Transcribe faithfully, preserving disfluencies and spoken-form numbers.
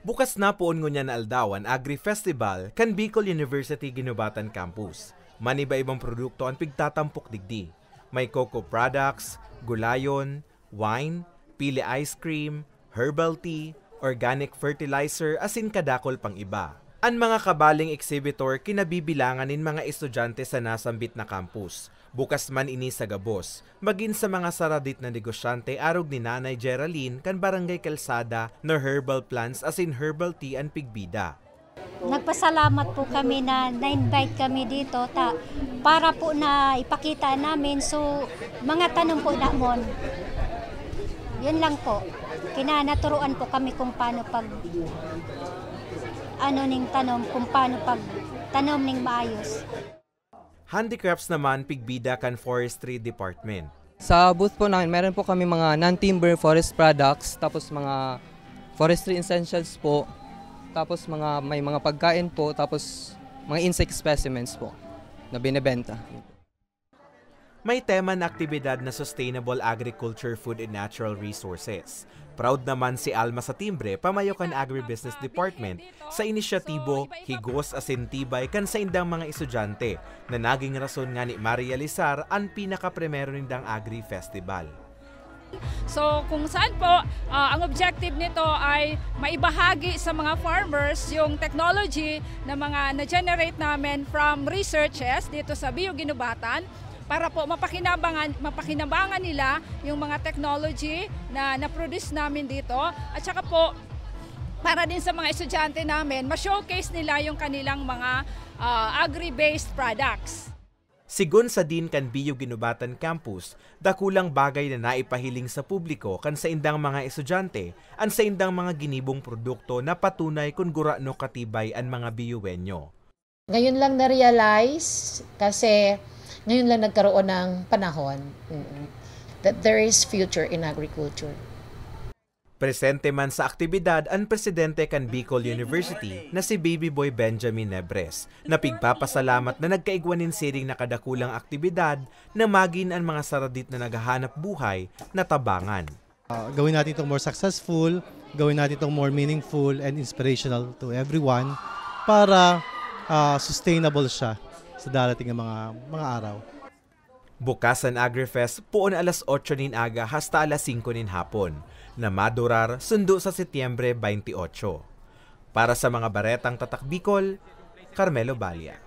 Bukas na poon ngunyan na aldaw an Agri-Festival kan Bicol University Guinobatan Campus. Maniba-ibang produkto an pigtatampok digdi. May cocoa products, gulayon, wine, pili ice cream, herbal tea, organic fertilizer asin kadakul pang iba. An mga kabaling exhibitor kinabibilangan nin mga estudyante sa nasambit na campus. Bukas man ini sa gabos, magin sa mga saradit na negosyante arog ni Nanay Geraldine kan Barangay Calzada na herbal plants asin herbal tea an pigbida. Nagpasalamat po kami na na-invite kami dito ta, para po na ipakita namin. So, mga tanom po namon. Yun lang po. Kinanaturuan po kami kung paano pag ano ning tanom, kung paano pag tanom ning maayos. Handicrafts naman pigbida kan Forestry Department. Sa booth po namin, meron po kami mga non-timber forest products, tapos mga forestry essentials po, tapos mga, may mga pagkain po, tapos mga insect specimens po na binebenta. May tema na aktibidad na Sustainable Agriculture, Food and Natural Resources. Proud naman si Alma Satimbre, pamayo kan Agribusiness Department, sa inisyatibo, higos asin tibay kan saindang mga estudyante, na naging rason nga ni marealisar an pinakaprimero nindang Agri-Festival. So, kung saan po, ah, ang objective nito ay maibahagi sa mga farmers yung technology na mga na-generate namin from researches dito sa Bio Guinobatan para po mapakinabangan, mapakinabangan nila yung mga technology na na-produce namin dito. At saka po, para din sa mga estudyante namin, ma-showcase nila yung kanilang mga, ah, agri-based products. Sigon sa Dean kan Bio Guinobatan Campus, dakulang bagay na naipahiling sa publiko kan saindang mga estudyante an saindang mga ginibong produkto na patunay kun gurano katibay an mga Biyowenyo. Ngayon lang na-realize, kasi ngayon lang nagkaroon ng panahon, mm, that there is future in agriculture. Presente man sa aktibidad an presidente kan Bicol University na si Baby Boy Benjamin Nebres, na pigpapasalamat na nagkaigwa nin siring na kadakulang aktibidad na magin an mga saradit na naghahanap buhay natabangan. Ah, gawin natin itong more successful, gawin natin itong more meaningful and inspirational to everyone para, ah, sustainable siya sa darating na mga, mga araw. Bukas an AgriFest poon alas otso nin aga hasta alas singko nin hapon, na madurar sundo sa Setyembre twenty-eight. Para sa mga baretang Tatak Bicol, Carmelo Balian.